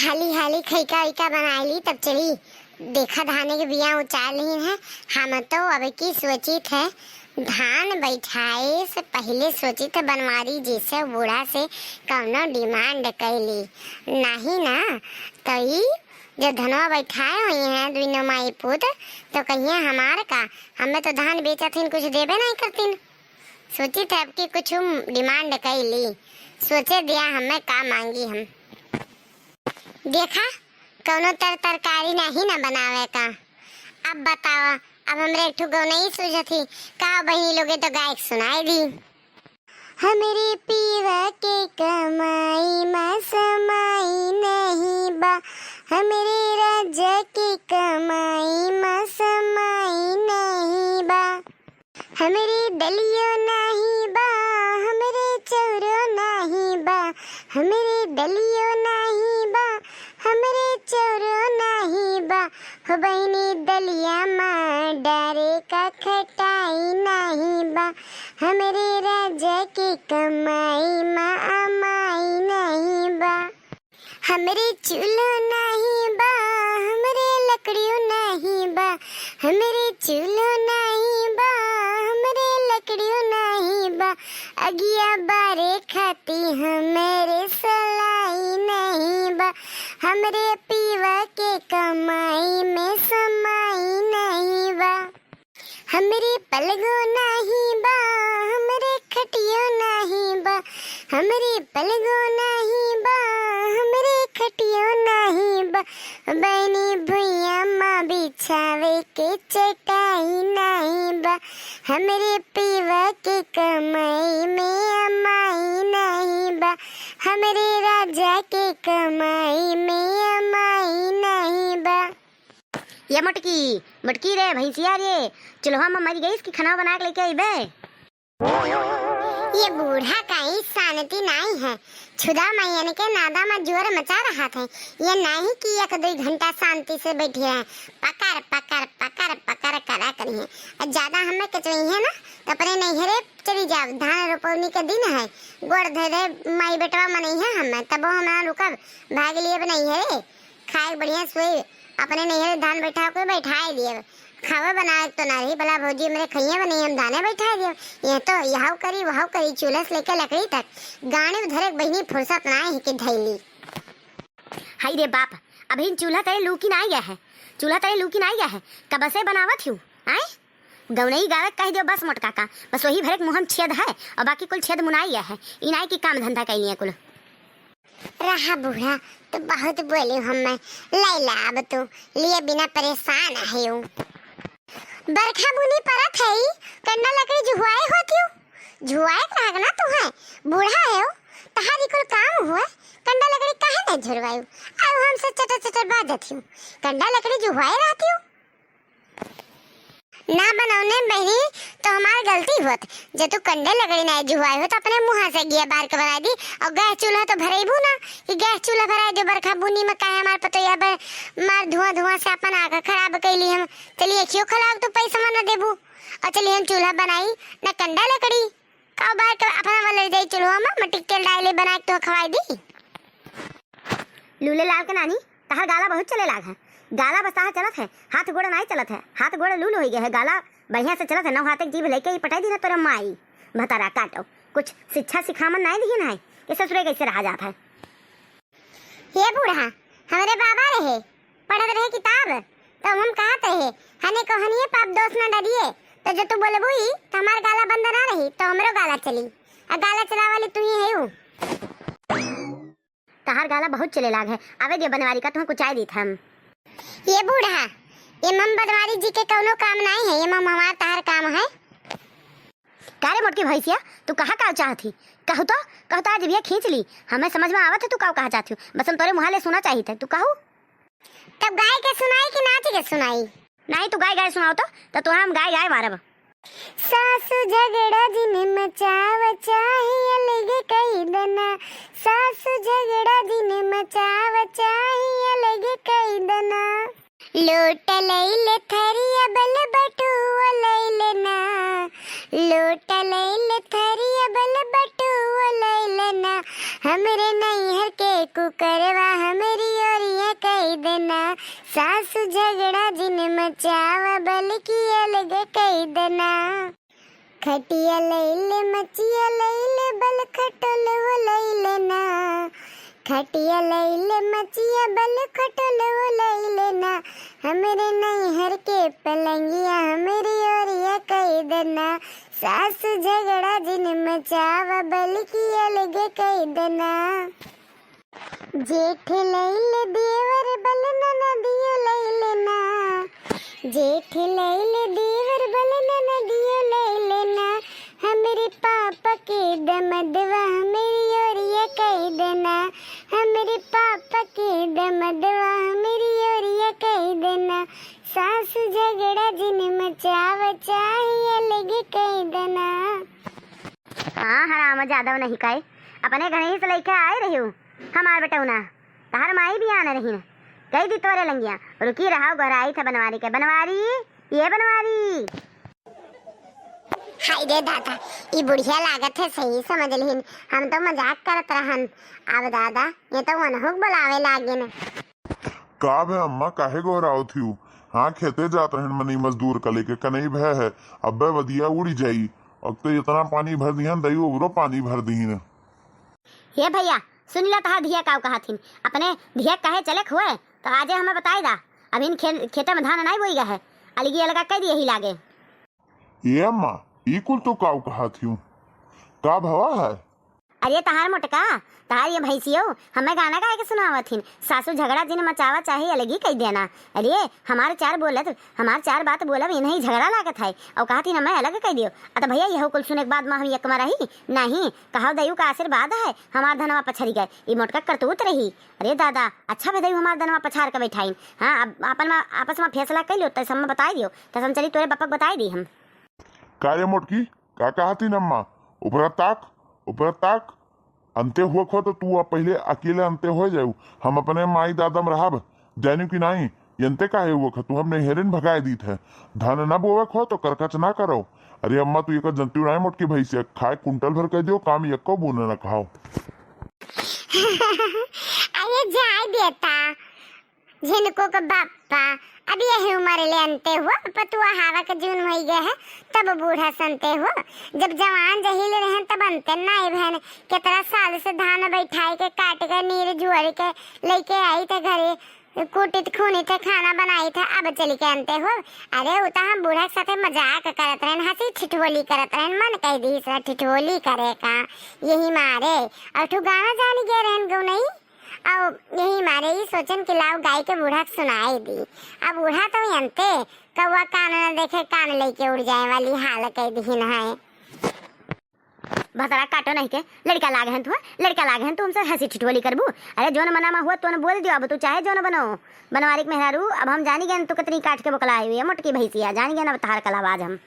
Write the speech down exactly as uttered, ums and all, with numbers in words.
हाली हाली खइका उइका बनाइ ली, तब चली। देखा, धाने के बिया उचार लिहिन है। हम तो अब की सोचित है, धान बैठाए से पहिले सोचित है बनवारी जी से, बूढ़ा से कौनो demand कइ ली। नाहीं ना, तो ई जब धनवा बैठाए होइहैं दुइनो माई पूत, तो कहिहैं हमार का, हमें तो धान बेचत हिन, कुछ देबे नाहीं करतिन। सोचित है अब की कुछ demand कइ ली, सोचे दिया हमें का माँगी हम। देखा, कौनो तर तरकारी नाहीं ना बनावे का। अब बतावा, अब हमरे एक ठो गौनई सूझत ही, का बहिनी लोगे तो गायक सुनाइ दी। हमरे पीवा के कमाई मा समाई नहीं बा, हमरे राजा के कमाई मा समाई नहीं बा। हमरे दलियो नाही बा, हमरे चौरो नाही बा, हमरे दलियो नाही बा, हमरे चौरो नाही बा। हो बहिनी, दलिया मा डारे का खटाई नाही बा, हमरे राजा के कमाई मा अमाई नाही बा। हमरे चूल्हो नाही बा, हमरे लकड़ियो नाही बा, हमरे चूल्हो नाही बा, हमरे लकड़ियो नाही बा। अगिया बारे खाती हमरे सलाई नाही बा, हमरे पीवा के कमाई में समाई नाही बा। हमरे पलगो नाही बा, हमरे खटियो नाही बा, हमरे पलगो नाही बा, हमरे खटियो नाही बा। बहिनी, भुइया मा बिछावे के चटाई नाही बा, हमरे पीवा के कमाई में अमाई नाही बा, हमरे राजा के कमाई में अमाई नाही बा। ये मोटकी, मोटकी रे, भैंसिया रे, चूल्हा में मर गईस कि खाना बना के लेके अइबे? ये बूढ़ा का ही शांति नाहीं है, छुदा मैयन के नादा में जोर मचा रहत है। ये नाहीं कि एक दुइ घंटा शांति से बैठी रहे, पकर, पकर, पकर, पकर करा करिहैं। और ज्यादा हमें कचरइहैं ना, तो अपने नैहरे चली जाब। धान रोपनी के दिन है, गोड़ धरे माई बेटवा मनइहैं हमें, तबो हम ना रुकब, भाग लिए अब नैहरे। खाए बढ़िया सोए, अपने नैहरे धान बैठा के बैठाए दिए। खावे बनाए तो ना रही, भला भौजी हमरे खइया बनी, हम धाने बैठाए दिए। ये तो यहाव करी, वहाव करी, चूल्हा से लेके लकड़ी तक। गाने में धरे बहिनी फुर्सत ना है कि धैली। हाय रे बाप, अभी चूल्हा तले लू की ना आया है, चूल्हा तले लू की ना आया है, कब से बनावत हूँ, आए? गौनई गावे कह दियो बस मोटका का, बस वही भरे के मुँह में छेद है और बाकी कुल छेद मुनाई है। ई नाई की काम धंधा कैलिए कुल। रहा बूढ़ा, तू बहुत बोली हमें, लैला अब तू लिए बिना परेशान है। बरखा बुनी परत है, कंडा लकड़ी जुहुआए होती हो, जुहुआए रहक ना तू है, बूढ़ा है हो, तहारी कुल काम हुए, कंडा लकड़ी काहे नहीं झुरवायु? अब हमसे चटर चटर बाजत हो, कंडा लकड़ी जुहुआए रहती हो। ना बनौने बहिनी, तो हमार गलती होत। जे तू कंडे लकड़ी ना जुहुआए हो, तो अपने मुँहा से गिया बार के बनाई दी। और गैस चूल्हा तो भरेबू ना, कि गैस चूल्हा भराए जो बरखा बुनी में काहे हमार पतोया बर मार धुआं धुआं से अपन आँख खराब कैली हम। चलिए क्यों खराब तू पैसा ना देबू, और चलिए हम चूल्हा बनाई ना कंडा लकड़ी। का बार के अपना वाला ले जाई चूल्हा में, मट्टी के तेल डाले बना के तो खवाई दी। लूले लाल के नानी, तहार गाला बहुत चले लाग है। गाला बस तहार चलत है, हाथ गोड़ नाई चलत है। हाथ गोड़ लूल होई गए है, गाला बढ़िया से चलत है। नौ हाथे के जीभ लेके ही पटाई दी ना तोरे माई। भतारा काटो, कुछ शिक्षा सिखामन नाई दिहिन है, ये ससुरे कैसे रहा जात है। ये बूढ़ा, हमरे बाबा रहे, पढ़त रहे किताब, तो हम कहत रहे, हने कहनिए पाप दोष न डरिए, तो जो तू बोलबू ही, तो हमार गाला बंद ना रही, तो हमरो गाला चली, आ गाला चलावे वाली तू ही है। तहार गाला बहुत चले लाग है। आवे दियो बनवारी का, तुहँ कुचाई दीत हम। ये बूढ़ा, ये मम बनवारी जी के कौनो काम नाई है, ये मम हमार तहार काम है। का रे मोटकी भैंसिया, तू कहा का चाहत ही? कहू तो, कहू तो आज बिया खींच ली। हमें समझ में आवत है तू का कहा चाहत हो। बस हम तोरे मुँहा ले सुना चाहित है, तू कहू। तब गाय के सुनाई कि नाच के सुनाई? नाहीं, तू गाय गाय सुनाओ तो, तो तोहरा हम गाय गाय मारब। सासु झगड़ा जिन मचाव, चाही अलग कई दना। सासु झगड़ा जिन मचाव, चाही अलग कई दना। लोट लैले थरिया बल बटुआ लैले ना। लोट लैले थरिया बल बटुआ लैले ना। हमरे नैहर के कुकरवा हमरी ओर देना, सासु झगड़ा जिन मचावा, बलकी अलग कई देना। खटिया लैले, मचिया लैले, बल खटोलवो लैले ना। खटिया लैले, मचिया बल खटोलवो लैले ना। हमरे नैहर के पलंगिया, हमरी ओरिया कई देना। सासु झगड़ा जिन मचावा, बलकी अलग कई देना। जेठ लैले देवर बल ननदियो लैले ना। जेठ लैले देवर बल ननदियो लैले ना। हमरे पापा के दमदवा हमरी ओरिया कई देना। हमरे पापा के दमदवा हमरी ओरिया कई देना। सासु झगड़ा जिन मचावा, चाहे अलग कई देना। हाँ, हराम जादव नहीं काई, अपने घरे ही से लइके आए रहिउ हमार बेटौना, तहार माई भी आने रहीन। कही दी तोरे लंगिया, रुकी रहा, गोहराई था बनवारी के, बनवारी, ये बनवारी। हाय रे दादा, ई बुढ़िया लागत है सही समझ लिहिन, हम तो मजाक करत रहन। अब दादा, ये तो वनहुक बुलावे लागिन। का भे अम्मा, काहे गोहरावत हिउ? हाँ, खेते जात रहन मनई मजदूर का लेके, कनई भे है, अब्बे बदिया उड़ी जाई। अब तो इतना पानी भर दिहन, दई उबरो पानी भर दिहन। हे भैया, सुन ला तहार धिया काउ कहत हिन। अपने धिया कहे चले खुए, तो आजे हमें बताई दा। अभिन खे-, खेते में धान नाई बोई गए है, अलगी अलगा कह दिए ही लागे। ए अम्मा, ई कुल तो काउ कहत हिउ? का भवा है? अरे तहार मोटका, तहार ये भैंसियो, हमें गाना गाए के सुनावत हिन। सासू झगड़ा जिन मचावा चाहे अलगी कह देना। अरे हमार चार बोलत, हमार चार बात बोलब इन्हीं झगड़ा लागत है। और कहत हिन हमें अलग कह दियो। अत भैया यह कुल सुने के बाद में हम यक में रही? नहीं, कहाव दयू का आशीर्वाद है, हमार धनवा पछरी गए। ई मोटका करतूत रही। अरे दादा, अच्छा भे दयू हमार धनवा पछार के बैठाइन। हाँ, अब आपन में, आपस में फैसला कर लियो, तैसे हमें बताई दियो, तैसे हम चली तोरे बापक बताई दी हम। का रे मोटकी, का कहती नम्मा? ऊपरा ताक, ऊपरा ताक। अंते हुआ खो तो तू अब पहले अकेले अंते हो जाऊ। हम अपने माई दादा में रहब, जानू कि नाई? यंते काहे हुआ खो तू? हम नैहरिन भगाए दीत है। धान न बोवे खो तो करकच ना करो। अरे अम्मा, तू एक जंतु नाई मोटकी भैंसिया, खाए कुंटल भर कह दियो, काम यक्को बून न खाओ। अरे जाए बेटा, झिनको के बापा, अब यही उम्र ले अंते हुआ, पतुआ हवा के जून होई गए है, तब बूढ़ा संते हुआ। जब जवान जहील रहन तब अंते नाई बहन, कितना साल से धान बैठाई के, काट के, नीर जुआर के लेके आई थे घरे, कूटी थे, खूनी थे, खाना बनाई थे, अब चली के अंते हो। अरे उ तो हम बूढ़ा के साथे मजाक करत रहन, हंसी ठिठोली करत रहन, मन कह दी इसरा ठिठोली करे का, यही मारे। और ठू गाना जान गए रहन गौ नहीं, और यही मारे ई सोचन कि लाओ गाय के बूढ़ा के सुनाई दी। अब बूढ़ा तो अंते कौआ कान न देखे, कान लेके उड़ जाए वाली हाल कह दीन है। भतरा काटो नहीं के, लड़का लाग हन तू, लड़का लाग हन तू, हमसे हंसी ठिठोली करबू। अरे जोन मना में हुआ तोन बोल दियो, अब तू चाहे जोन बनो। बनवारी के मेहरारू, अब हम जानी गए तू कितनी काट के बोकला आई हुई है, मोटकी भैंसिया, जानी गए अब तहार कलावाज हम।